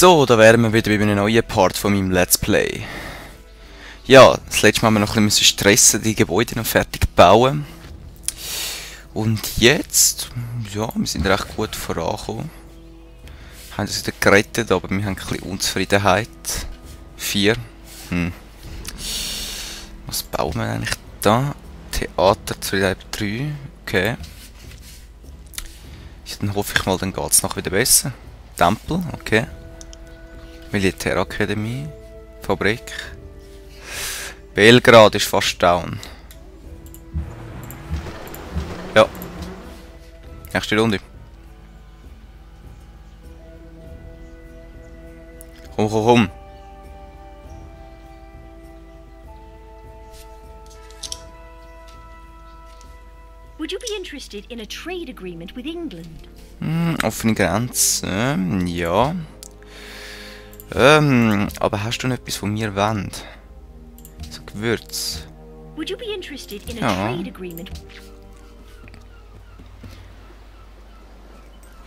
So, da wären wir wieder bei einem neuen Part von meinem Let's Play. Ja, das letzte Mal haben wir noch ein bisschen stressen, die Gebäude noch fertig bauen. Und jetzt, ja, wir sind recht gut vorangekommen. Wir haben das wieder gerettet, aber wir haben ein bisschen Unzufriedenheit. 4. Was bauen wir eigentlich da? Theater 3. Okay. Dann hoffe ich mal, dann geht es noch wieder besser. Tempel, okay. Militärakademie, Fabrik. Belgrad ist fast down. Ja. Nächste Runde. Komm. Would you be interested in a trade agreement with England? Offene Grenzen, ja. Aber hast du noch etwas von mir wollt? So Gewürz. Would you be interested in a Ja. trade agreement?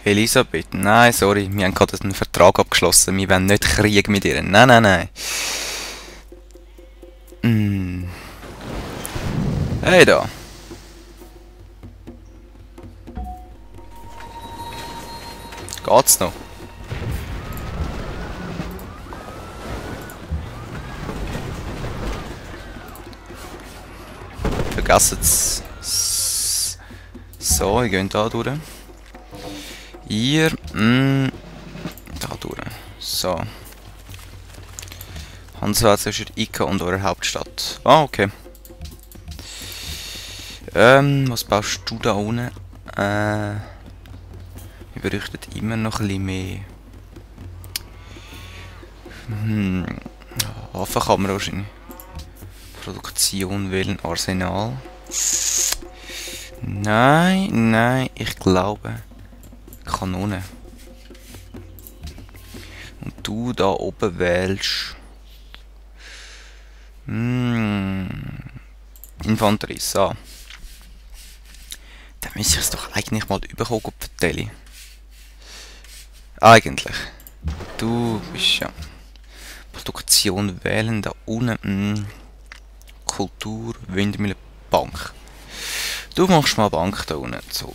Elisabeth, nein, sorry, wir haben gerade einen Vertrag abgeschlossen. Wir wollen nicht Krieg mit ihr. Nein. Hey da. Geht's noch? Vergessen es. So, wir gehen da durch. Ihr, da durch. So. Handelswelt zwischen Ica und eurer Hauptstadt. Ah, okay. Was baust du da unten? Wir bräuchten immer noch ein bisschen mehr. Waffenkammer wahrscheinlich. Produktion wählen, Arsenal. Nein, ich glaube Kanone. Und du da oben wählst Infanterie, so. Dann müsste ich es doch eigentlich mal überkommen, vertellen. Eigentlich. Du bist ja Produktion wählen, da unten Kultur, Windmühle, Bank. Du machst mal Bank da unten. So.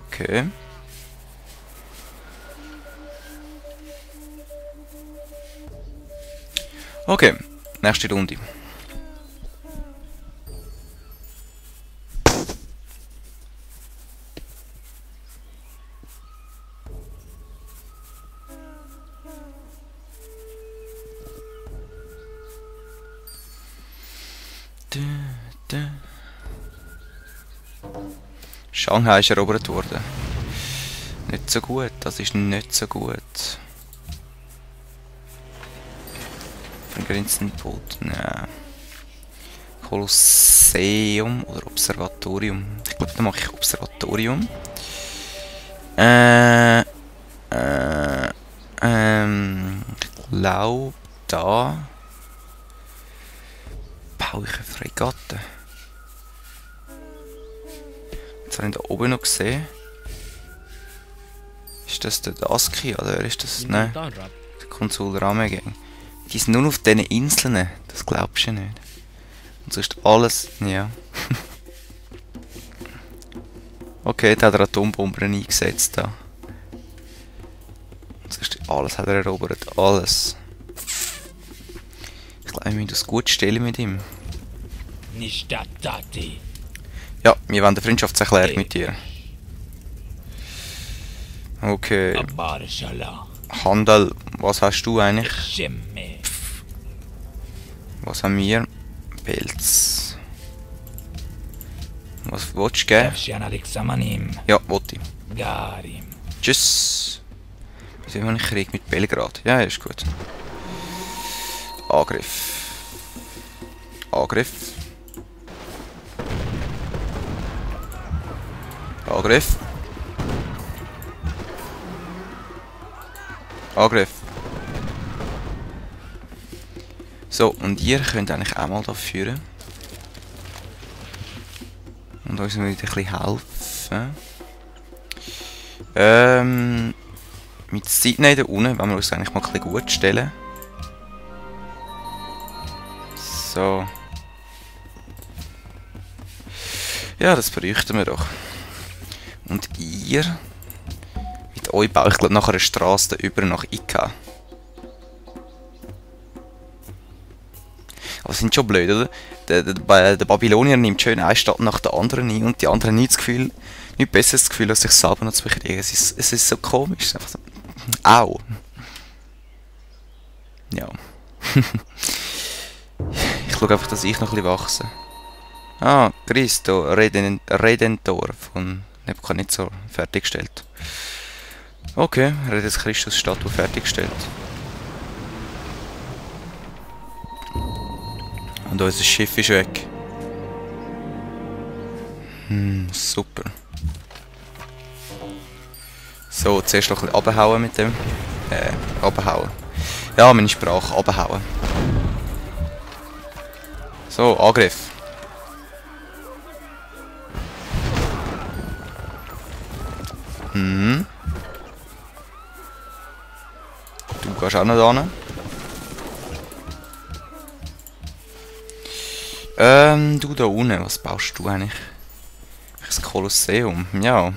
Okay. Okay, nächste Runde. Shanghai ist erobert worden. Nicht so gut, das ist nicht so gut. Grenzenboot, nein. Kolosseum oder Observatorium. Ich glaube, da mache ich Observatorium. Ich glaube, da baue ich eine Fregatte. Jetzt habe ich da oben noch gesehen. Ist das der Daski oder ist das... Nein, der Konsul Ramegang. Die sind nur auf diesen Inseln, das glaubst du nicht. Und sonst alles... ja. Okay, da hat er Atombomben eingesetzt da. Und sonst alles hat er erobert, alles. Ich glaube, wir müssen das gut stellen mit ihm. Ja, wir wollen eine Freundschaftserklärung mit dir. Okay. Handel, was hast du eigentlich? Was haben wir? Pelz. Was willst du geben? Ja, wollte ich. Tschüss. Wieso habe ich Krieg mit Belgrad? Ja, ist gut. Angriff. Angriff. So, und ihr könnt eigentlich auch mal da führen. Und uns wieder ein bisschen helfen. Mit Sydney da unten wollen wir uns eigentlich mal ein bisschen gut stellen. So. Ja, das bräuchten wir doch. Und ihr? Mit euch baue ich glaube nachher eine Straße über nach Ica. Aber sind schon blöd, oder? Der Babylonier nimmt schön eine Stadt nach der anderen ein und die anderen nicht das Gefühl, nicht besseres Gefühl, als sich selber noch zu bekriegen. Es ist so komisch. Es ist einfach so, au. Ja. Ich schaue einfach, dass ich noch ein bisschen wachse. Ah, Christo Redentor von Nebuchadnezzar fertiggestellt. Okay, er hat jetzt Christus Statue fertiggestellt. Und unser Schiff ist weg. Super. So, zuerst noch ein bisschen abhauen mit dem. Abhauen. Ja, meine Sprache, abhauen. So, Angriff. Du gehst auch noch da. Du da unten, was baust du eigentlich? Das Kolosseum, ja.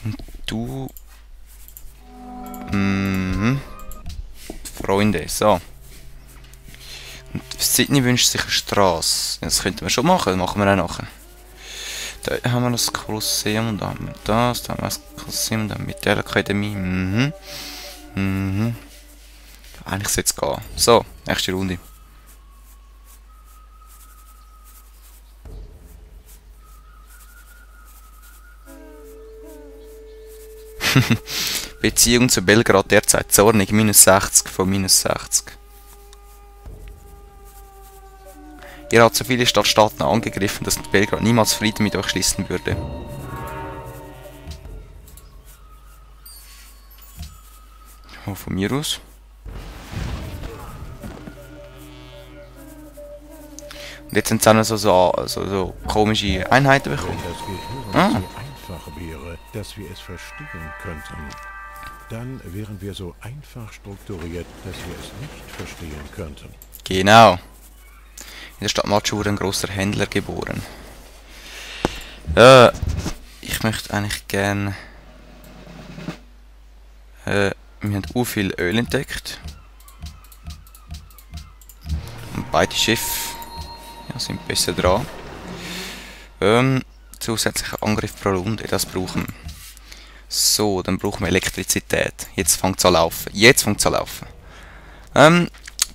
Und du... Freunde, so. Und Sydney wünscht sich eine Straße. Das könnten wir schon machen, das machen wir auch nachher. Da haben wir das Kolosseum, da haben wir das, da haben wir das Kolosseum, dann mit der Akademie. Eigentlich sollte es gehen. So, nächste Runde. Beziehung zu Belgrad derzeit zornig, -60 von -60. Ihr habt so viele Stadtstaaten angegriffen, dass Belgrad niemals Frieden mit euch schließen würde. Oh, von mir aus. Und jetzt sind es auch so komische Einheiten bekommen. Wenn das Gehirn so einfach wäre, dass wir es verstehen könnten, dann wären wir so einfach strukturiert, dass wir es nicht verstehen könnten. Genau. In der Stadt Machu wurde ein großer Händler geboren. Ich möchte eigentlich gerne... wir haben auch viel Öl entdeckt. Und beide Schiffe sind besser dran. Zusätzlicher Angriff pro Runde, das brauchen wir. So, dann brauchen wir Elektrizität. Jetzt fängt es an laufen. Jetzt fängt es an laufen.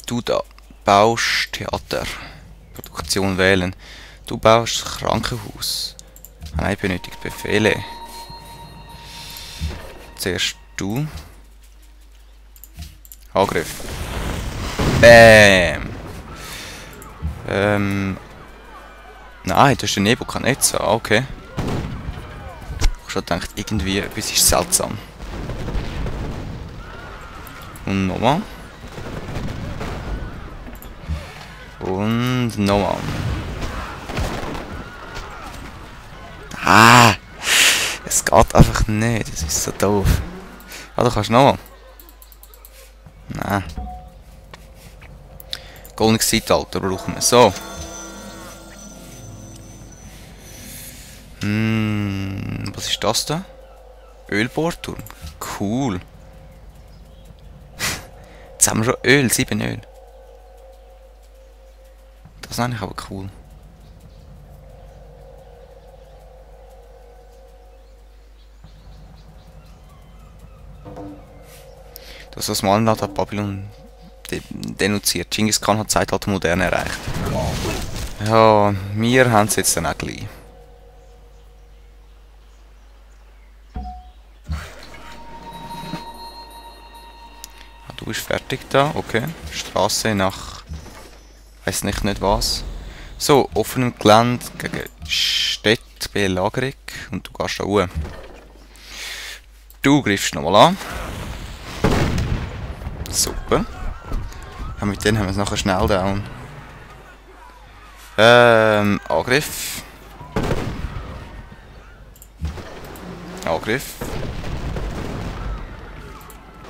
Du da baust Theater. Produktion wählen. Du baust Krankenhaus. Nein, benötigt Befehle. Zuerst du. Angriff. Bäm. Nein, das ist der Nebuchadnezzar. Okay. Ich habe schon gedacht, irgendwie etwas ist seltsam. Und nochmal. Und nochmal. Ah! Es geht einfach nicht. Das ist so doof. Ah, du kannst nochmal. Nein. Goldenes Zeitalter brauchen wir. So. Was ist das da? Ölbohrturm. Cool. Jetzt haben wir schon Öl, 7 Öl. Das ist eigentlich aber cool. Das Osmanenland hat Babylon denunziert. Genghis Khan hat Zeitalter Moderne erreicht. Ja, wir haben es jetzt dann auch gleich. Du bist fertig da, okay. Straße nach... weiß nicht was. So, offenem Gelände gegen Städtebelagerung. Und du gehst da hoch. Du greifst nochmal an. Super. Ja, mit denen haben wir es nachher schnell down. Angriff. Angriff.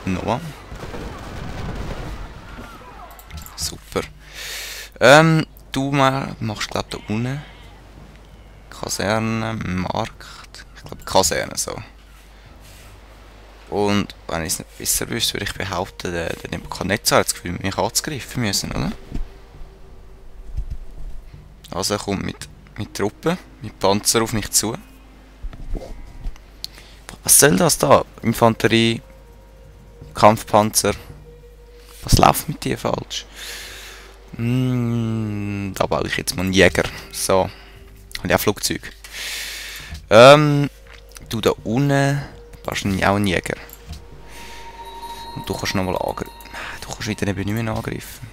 Noah. Super. Du machst, glaube ich, da unten. Kaserne, Markt. Ich glaube, Kaserne so. Und wenn ich es nicht besser wüsste, würde ich behaupten, der Nebuchadnezzar hat das Gefühl, mich anzugreifen müssen, oder? Also er kommt mit Truppen, mit Panzer auf mich zu. Was soll das da? Infanterie, Kampfpanzer. Was läuft mit dir falsch? Da baue ich jetzt mal einen Jäger. So. Und ja, Flugzeug. Du da unten baust du auch einen Jäger. Und du kannst nochmal angreifen. Du kannst wieder eben nicht mehr angreifen.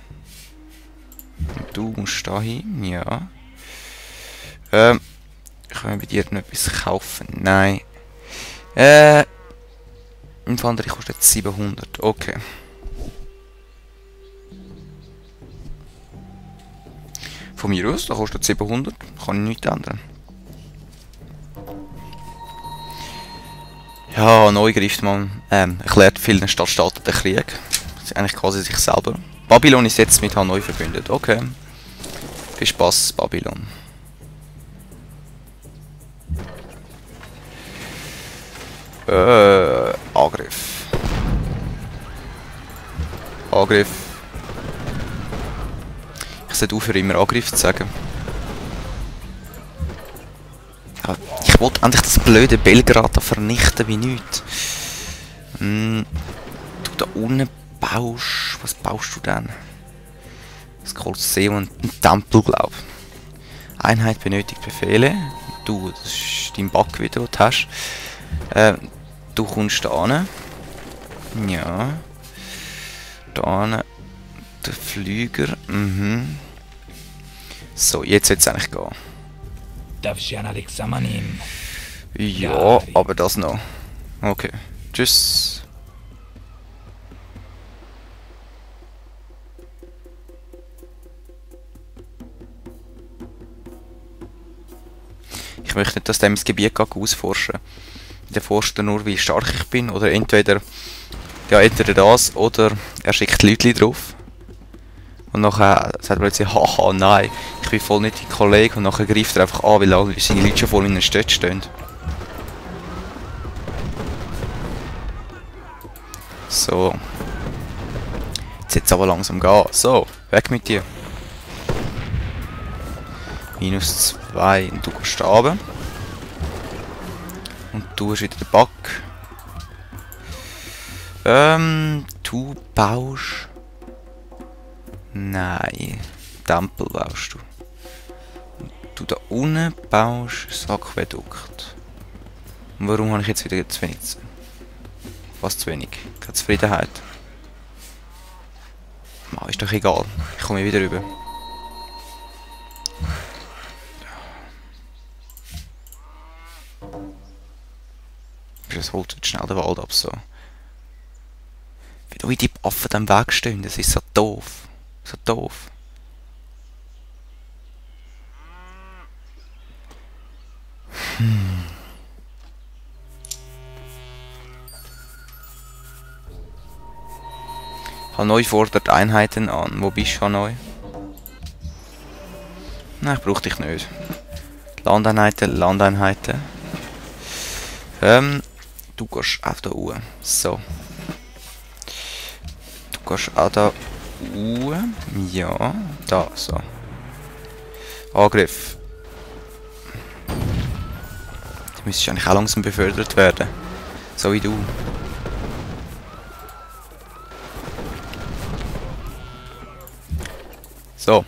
Und du musst da hin. Ja. Kann ich bei dir noch etwas kaufen? Nein. Infanterie kostet jetzt 700. Okay. Von mir aus, da kostet 700. Kann ich nichts ändern. Ja, neu greift man. Erklärt vielen Stadtstaaten den Krieg. Das ist eigentlich quasi sich selber. Babylon ist jetzt mit Hanoi verbündet. Okay. Viel Spaß, Babylon. Angriff. Angriff. Ich sollte aufhören, immer Angriff zu sagen. Ja, ich wollte endlich das blöde Belgrad vernichten wie nichts. Du da unten baust... Was baust du denn? Das Kolosseum und ein Tempel, glaube ich. Einheit benötigt Befehle. Du, das ist dein Bug wieder, den du hast. Du kommst da hin. Ja. Da hin. Der Flüger. Mhm. So, jetzt soll es eigentlich gehen. Darf ich an Alexander nehmen? Ja, aber das noch. Okay. Tschüss. Ich möchte nicht, dass der mein Gebiet ausforschen. Der forscht nur, wie stark ich bin. Oder entweder das oder er schickt Leute drauf. Und nachher sagt er plötzlich, haha, nein, ich bin voll nicht dein Kollege. Und nachher greift er einfach an, weil alle seine Leute schon vor in der Stadt stehen. So. Jetzt soll es aber langsam gehen. So, weg mit dir. -2 und du gehst runter. Und du hast wieder den Bug. Du baust... Nein, Tempel baust du. Und du da unten baust das Aquädukt. Und warum habe ich jetzt wieder zu wenig? Was zu wenig? Keine Zufriedenheit. Ist doch egal. Ich komme wieder rüber. Das holt jetzt schnell den Wald ab, so. Wie die Affen am Weg stehen, das ist so doof. So doof. Hanoi fordert Einheiten an. Wo bist du, Hanoi? Nein, ich brauche dich nicht. Landeinheiten, Landeinheiten. Du gehst auch da hoch. So. Du gehst auch da hoch. Ja, da, so. Angriff. Du müsstest eigentlich auch langsam befördert werden. So wie du. So.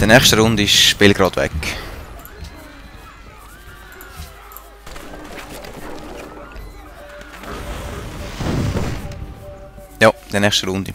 Die nächste Runde ist Belgrad weg. Ja, die nächste Runde.